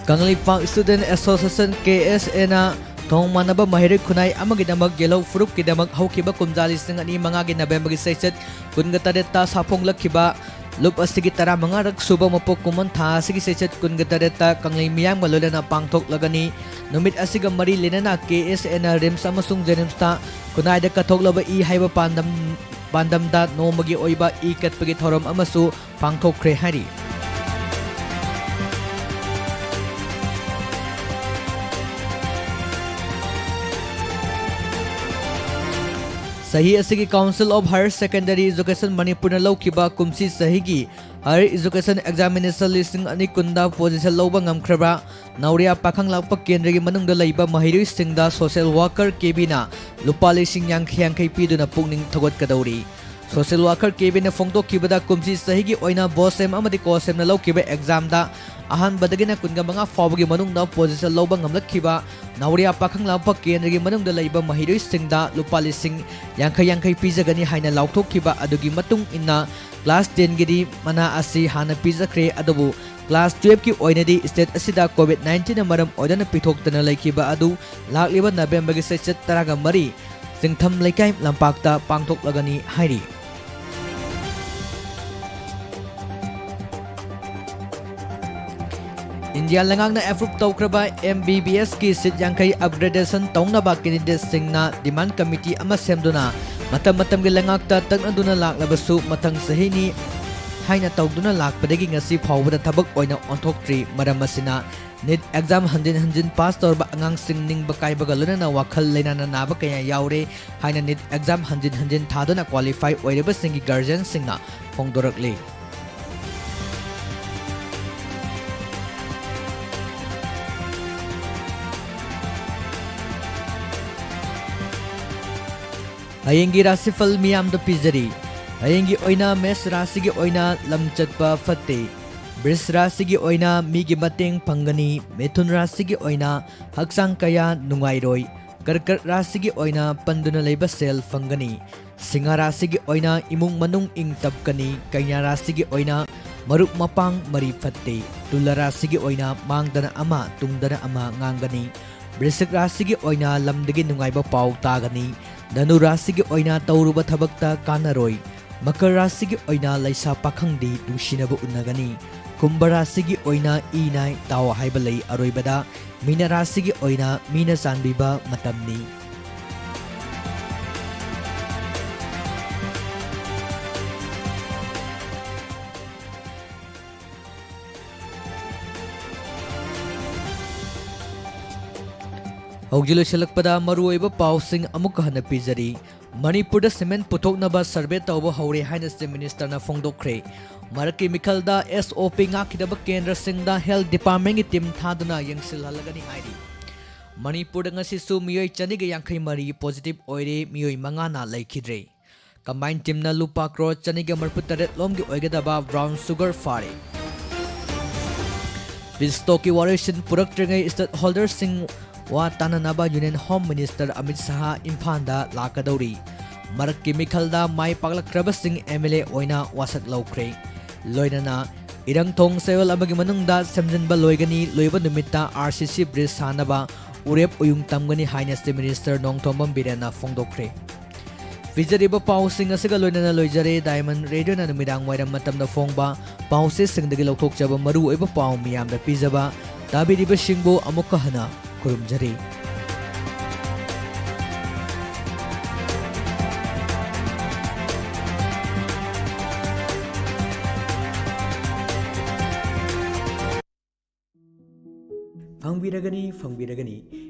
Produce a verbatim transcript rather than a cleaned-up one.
Kangleipak Student Association, K S A ꯅ ꯊꯣꯡ ꯃꯥꯟꯅꯕ ꯃꯍꯩꯔꯣꯏ ꯈꯨꯟꯅꯥꯏ ꯑꯃꯒꯤꯗꯃꯛ ꯌꯦꯜꯍꯧ ꯐꯨꯔꯨꯞꯀꯤꯗꯃꯛ ꯍꯧꯈꯤꯕ ꯀꯨꯝꯖꯥ ꯂꯤꯁꯤꯡ ꯑꯅꯤ ꯃꯉꯥꯒꯤ ꯅꯕꯦꯝꯕꯔꯒꯤ ꯆꯩꯆꯠ ꯀꯨꯟꯒ ꯇꯔꯦꯠꯇ ꯁꯥꯐꯣꯡꯂꯛꯈꯤꯕ ꯂꯨꯞ ꯑꯁꯤꯒꯤ ꯇꯔꯥꯃꯉꯥꯔꯛ ꯁꯨꯕ ꯃꯄꯣꯛ ꯀꯨꯝꯑꯣꯟ ꯊꯥ ꯑꯁꯤꯒꯤ ꯆꯩꯆꯠ ꯀꯨꯟꯒ ꯇꯔꯦꯠꯇ ꯀꯪꯂꯩ ꯃꯤꯌꯥꯝꯒ ꯂꯣꯏꯅꯅ ꯄꯥꯡꯊꯣꯛꯂꯒꯅꯤ꯫ ꯅꯨꯃꯤꯠ ꯑꯁꯤꯒ ꯃꯔꯤ ꯂꯩꯅꯅ K S A ꯅ RIMS ꯑꯃꯁꯨꯡ JNIMS ꯇ ꯈꯨꯟꯅꯥꯏꯗ ꯀꯠꯊꯣꯛꯂꯕ ꯏ ꯍꯥꯏꯕ ꯄꯥꯟꯗꯝ, ꯄꯥꯟꯗꯝꯗ ꯅꯣꯡꯃꯒꯤ ꯑꯣꯏꯕ ꯏ ꯀꯠꯄꯒꯤ ꯊꯧꯔꯝ ꯑꯃꯁꯨ ꯄꯥꯡꯊꯣꯛꯈ꯭ꯔꯦ ꯍꯥꯏꯔꯤ꯫ ꯆꯍꯤ ꯑꯁꯤꯒꯤ Council of Higher Secondary Education ꯃꯅꯤꯄꯨꯔꯅ ꯂꯧꯈꯤꯕ ꯀꯨꯝꯁꯤ ꯆꯍꯤꯒꯤ Higher Education Examination ꯂꯤꯁꯤꯡ ꯑꯅꯤ ꯀꯨꯟꯗ position ꯂꯧꯕ ꯉꯝꯈ꯭ꯔꯕ ꯅꯥꯎꯔꯤꯌꯥ ꯄꯥꯈꯪ ꯂꯥꯛꯄ ꯀꯦꯟꯗ꯭ꯔꯒꯤ ꯃꯅꯨꯡꯗ ꯂꯩꯕ ꯃꯍꯩꯔꯣꯏꯁꯤꯡꯗ Social Worker K B ꯅ ꯂꯨꯄꯥ ꯂꯤꯁꯤꯡ ꯌꯥꯡꯈꯩ ꯌꯥꯡꯈꯩ ꯄꯤꯗꯨꯅ ꯄꯨꯛꯅꯤꯡ ꯊꯧꯒꯠꯀꯗꯧꯔꯤ꯫ Social Worker K B ꯅ ꯐꯣꯡꯗꯣꯛꯈꯤꯕꯗ, ꯀꯨꯝꯁꯤ ꯆꯍꯤꯒꯤ ꯑꯣꯏꯅ BOSEM ꯑꯃꯗꯤ COSEM ꯅ ꯂꯧꯈꯤꯕ exam ꯗ ꯑꯍꯥꯟꯕꯗꯒꯤꯅ ꯀꯨꯟꯒ ꯃꯉꯥ ꯐꯥꯎꯕꯒꯤ ꯃꯅꯨꯡꯗ position ꯂꯧꯕ ꯉꯝꯂꯛꯈꯤꯕ ꯅꯥꯎꯔꯤꯌꯥ ꯄꯥꯈꯪ ꯂꯥꯛꯄ ꯀꯦꯟꯗ꯭ꯔꯒꯤ ꯃꯅꯨꯡꯗ ꯂꯩꯕ ꯃꯍꯩꯔꯣꯏꯁꯤꯡꯗ ꯂꯨꯄꯥ ꯂꯤꯁꯤꯡ ꯌꯥꯡꯈꯩ ꯌꯥꯡꯈꯩ ꯄꯤꯖꯒꯅꯤ ꯍꯥꯏꯅ ꯂꯥꯎꯊꯣꯛꯈꯤꯕ ꯑꯗꯨꯒꯤ ꯃꯇꯨꯡ ꯏꯟꯅ, class ten ꯒꯤꯗꯤ ꯃꯅꯥ ꯑꯁꯤ ꯍꯥꯟꯅ ꯄꯤꯖꯈ꯭ꯔꯦ, ꯑꯗꯨꯕꯨ class twelve ꯀꯤ ꯑꯣꯏꯅꯗꯤ state ꯑꯁꯤꯗ COVID nineteen ꯅ ꯃꯔꯝ ꯑꯣꯏꯗꯨꯅ ꯄꯤꯊꯣꯛꯇꯅ ꯂꯩꯈꯤꯕ ꯑꯗꯨ ꯂꯥꯛꯂꯤꯕ ꯅꯕꯦꯝꯕꯔꯒꯤ ꯆꯩꯆꯠ ꯇꯔꯥꯒ ꯃꯔꯤ ꯆꯤꯡꯊꯝ ꯂꯩꯀꯥꯏ ꯂꯝꯄꯥꯛꯇ ꯄꯥꯡꯊꯣꯛꯂꯒꯅꯤ ꯍꯥꯏꯔꯤ꯫ ꯏꯟꯗꯤꯌꯥ ꯂꯩꯉꯥꯛꯅ approve ꯇꯧꯈ꯭ꯔꯕ M B B S ꯀꯤ seat ꯌꯥꯡꯈꯩ upgradation ꯇꯧꯅꯕ candidate ꯁꯤꯡꯅ demand committee ꯑꯃ ꯁꯦꯝꯗꯨꯅ ꯃꯇꯝ ꯃꯇꯝꯒꯤ ꯂꯩꯉꯥꯛꯇ ꯇꯛꯅꯗꯨꯅ ꯂꯥꯛꯂꯕꯁꯨ, ꯃꯊꯪ ꯆꯍꯤꯅꯤ ꯍꯥꯏꯅ ꯇꯧꯗꯨꯅ ꯂꯥꯛꯄꯗꯒꯤ ꯉꯁꯤ ꯐꯥꯎꯕꯗ ꯊꯕꯛ ꯑꯣꯏꯅ ꯑꯣꯟꯊꯣꯛꯇ꯭ꯔꯤ꯫ ꯃꯔꯝ ꯑꯁꯤꯅ NEET exam ꯍꯟꯖꯤꯟ ꯍꯟꯖꯤꯟ pass ꯇꯧꯔꯕ ꯑꯉꯥꯡꯁꯤꯡ ꯅꯤꯡꯕ ꯀꯥꯏꯕꯒ ꯂꯣꯏꯅꯅ ꯋꯥꯈꯜ ꯂꯩꯅꯥꯅ ꯅꯥꯕ ꯀꯌꯥ ꯌꯥꯎꯔꯦ ꯍꯥꯏꯅ NEET exam ꯍꯟꯖꯤꯟ ꯍꯟꯖꯤꯟ ꯊꯥꯗꯨꯅ qualify ꯑꯣꯏꯔꯕꯁꯤꯡꯒꯤ guardian ꯁꯤꯡꯅ ꯐꯣꯡꯗꯣꯔꯛꯂꯤ꯫ ꯍꯌꯦꯡꯒꯤ ꯔꯥꯁꯤꯐꯜ ꯃꯤꯌꯥꯝꯗ ꯄꯤꯖꯔꯤ꯫ ꯍꯌꯦꯡꯒꯤ ꯑꯣꯏꯅ ꯃꯦꯁ ꯔꯥꯁꯤꯒꯤ ꯑꯣꯏꯅ ꯂꯝ ꯆꯠꯄ ꯐꯠꯇꯦ꯫ ꯕ꯭ꯔꯤꯁ ꯔꯥꯁꯤꯒꯤ ꯑꯣꯏꯅ ꯃꯤꯒꯤ ꯃꯇꯦꯡ ꯐꯪꯒꯅꯤ꯫ ꯃꯤꯊꯨꯟ ꯔꯥꯁꯤꯒꯤ ꯑꯣꯏꯅ ꯍꯛꯆꯥꯡ ꯀꯌꯥ ꯅꯨꯡꯉꯥꯏꯔꯣꯏ꯫ ꯀꯔꯀꯠ ꯔꯥꯁꯤꯒꯤ ꯑꯣꯏꯅ ꯄꯟꯗꯨꯅ ꯂꯩꯕ ꯁꯦꯜ ꯐꯪꯒꯅꯤ꯫ ꯁꯤꯡꯍ ꯔꯥꯁꯤꯒꯤ ꯑꯣꯏꯅ ꯏꯃꯨꯡ ꯃꯅꯨꯡ ꯏꯪ ꯇꯞꯀꯅꯤ꯫ ꯀꯩꯅ꯭ꯌꯥ ꯔꯥꯁꯤꯒꯤ ꯑꯣꯏꯅ ꯃꯔꯨꯞ ꯃꯄꯥꯡ ꯃꯔꯤ ꯐꯠꯇꯦ꯫ ꯇꯨꯂꯥ ꯔꯥꯁꯤꯒꯤ ꯑꯣꯏꯅ ꯃꯥꯡꯗꯅ ꯑꯃ, ꯇꯨꯡꯗꯅ ꯑꯃ ꯉꯥꯡꯒꯅꯤ꯫ ꯕ꯭ꯔꯤꯁꯤꯛ ꯔꯥꯁꯤꯒꯤ ꯑꯣꯏꯅ ꯂꯝꯗꯒꯤ ꯅꯨꯡꯉꯥꯏꯕ ꯄꯥꯎ ꯇꯥꯒꯅꯤ꯫ ꯙꯅꯨ ꯔꯥꯁꯤꯒꯤ ꯑꯣꯏꯅ ꯇꯧꯔꯨꯕ ꯊꯕꯛꯇ ꯀꯥꯟꯅꯔꯣꯏ꯫ ꯃꯀꯔ ꯔꯥꯁꯤꯒꯤ ꯑꯣꯏꯅ ꯂꯩꯁꯥ ꯄꯥꯈꯪꯗꯤ ꯅꯨꯡꯁꯤꯅꯕ ꯎꯅꯒꯅꯤ꯫ ꯀꯨꯝꯚ ꯔꯥꯁꯤꯒꯤ ꯑꯣꯏꯅ ꯏ ꯅꯥꯏ ꯇꯥꯎ ꯍꯥꯏꯕ ꯂꯩ꯫ ꯑꯔꯣꯏꯕꯗ ꯃꯤꯅ ꯔꯥꯁꯤꯒꯤ ꯑꯣꯏꯅ ꯃꯤꯅ ꯆꯥꯟꯕꯤꯕ ꯃꯇꯝꯅꯤ꯫ ꯍꯧꯖꯤꯛ ꯂꯣꯏꯁꯤꯜꯂꯛꯄꯗ ꯃꯔꯨꯑꯣꯏꯕ ꯄꯥꯎꯁꯤꯡ ꯑꯃꯨꯛꯀ ꯍꯟꯅ ꯄꯤꯖꯔꯤ꯫ ꯃꯅꯤꯄꯨꯔꯗ ꯁꯤꯃꯦꯟ ꯄꯨꯊꯣꯛꯅꯕ ꯁꯔꯚꯦ ꯇꯧꯕ ꯍꯧꯔꯦ ꯍꯥꯏꯅ ꯆꯤꯐ ꯃꯤꯅꯤꯁꯇꯔꯅ ꯐꯣꯡꯗꯣꯛꯈ꯭ꯔꯦ꯫ ꯃꯔꯛꯀꯤ ꯃꯤꯈꯜꯗ ꯑꯦꯁ ꯑꯣ ꯄꯤ ꯉꯥꯛꯈꯤꯗꯕ ꯀꯦꯟꯗ꯭ꯔꯁꯤꯡꯗ ꯍꯦꯜꯊ ꯗꯤꯄꯥꯔꯠꯃꯦꯟꯒꯤ ꯇꯤꯝ ꯊꯥꯗꯨꯅ ꯌꯦꯡꯁꯤꯜꯍꯜꯂꯒꯅꯤ ꯍꯥꯏꯔꯤ꯫ ꯃꯅꯤꯄꯨꯔꯗ ꯉꯁꯤꯁꯨ ꯃꯤꯑꯣꯏ ꯆꯅꯤꯒ ꯌꯥꯡꯈꯩ ꯃꯔꯤ ꯄꯣꯖꯤꯇꯤꯚ ꯑꯣꯏꯔꯦ, ꯃꯤꯑꯣꯏ ꯃꯉꯥꯅ ꯂꯩꯈꯤꯗ꯭ꯔꯦ꯫ ꯀꯝꯕꯥꯏꯟ ꯇꯤꯝꯅ ꯂꯨꯄꯥ ꯀ꯭ꯔꯣꯔ ꯆꯅꯤꯒ ꯃꯔꯤꯐꯨ ꯇꯔꯦꯠ ꯂꯣꯝꯒꯤ ꯑꯣꯏꯒꯗꯕ ꯕ꯭ꯔꯥꯎꯟ ꯁꯨꯒꯔ ꯐꯥꯔꯦ꯫ ꯄꯤꯁ ꯇꯣꯛꯀꯤ ꯋꯥꯔꯣꯏꯁꯤꯟ ꯄꯨꯔꯛꯇ꯭ꯔꯤꯉꯩ ꯁ꯭ꯇꯦꯛ ꯍꯣꯜꯗꯔꯁꯤꯡ ꯋꯥ ꯇꯥꯅꯅꯕ ꯌꯨꯅꯤꯌꯟ ꯍꯣꯝ ꯃꯤꯅꯤꯁꯇꯔ ꯑꯃꯤꯠ ꯁꯍꯥ ꯏꯝꯐꯥꯜꯗ ꯂꯥꯛꯀꯗꯧꯔꯤ꯫ ꯃꯔꯛꯀꯤ ꯃꯤꯈꯜꯗ ꯃꯥꯏ ꯄꯥꯛꯂꯛꯇ꯭ꯔꯕꯁꯤꯡ ꯑꯦꯝ ꯑꯦꯜ ꯑꯦ ꯑꯣꯏꯅ ꯋꯥꯁꯛ ꯂꯧꯈ꯭ꯔꯦ꯫ ꯂꯣꯏꯅꯅ ꯏꯔꯪꯊꯣꯡ ꯆꯌꯣꯜ ꯑꯃꯒꯤ ꯃꯅꯨꯡꯗ ꯁꯦꯝꯖꯤꯟꯕ ꯂꯣꯏꯒꯅꯤ꯫ ꯂꯣꯏꯕ ꯅꯨꯃꯤꯠꯇ ꯑꯥꯔ ꯁꯤ ꯁꯤ ꯕ꯭ꯔꯤꯖ ꯁꯥꯅꯕ ꯎꯔꯦꯞ ꯎꯌꯨꯡ ꯇꯝꯒꯅꯤ ꯍꯥꯏꯅ ꯆꯤꯐ ꯃꯤꯅꯤꯁꯇꯔ ꯅꯣꯡꯊꯣꯝꯕꯝ ꯕꯤꯔꯦꯟꯅ ꯐꯣꯡꯗꯣꯛꯈ꯭ꯔꯦ꯫ ꯄꯤꯖꯔꯤꯕ ꯄꯥꯎꯁꯤꯡ ꯑꯁꯤꯒ ꯂꯣꯏꯅꯅ ꯂꯣꯏꯖꯔꯦ ꯗꯥꯏꯃꯟ ꯔꯦꯗꯤꯑꯣꯅ ꯅꯨꯃꯤꯗꯥꯡ ꯋꯥꯏꯔꯝ ꯃꯇꯝꯗ ꯐꯣꯡꯕ ꯄꯥꯎꯆꯦꯁꯤꯡꯗꯒꯤ ꯂꯧꯊꯣꯛꯆꯕ ꯃꯔꯨꯑꯣꯏꯕ ꯄꯥꯎ ꯃꯤꯌꯥꯝꯗ ꯄꯤꯖꯕ ꯇꯥꯕꯤꯔꯤꯕꯁꯤꯡꯕꯨ ꯑꯃꯨꯛꯀ ꯍꯟꯅ ꯈꯨꯔꯨꯝꯖꯔꯤ꯫ ꯐꯪꯕꯤꯔꯒꯅꯤ, ꯐꯪꯕꯤꯔꯒꯅꯤ꯫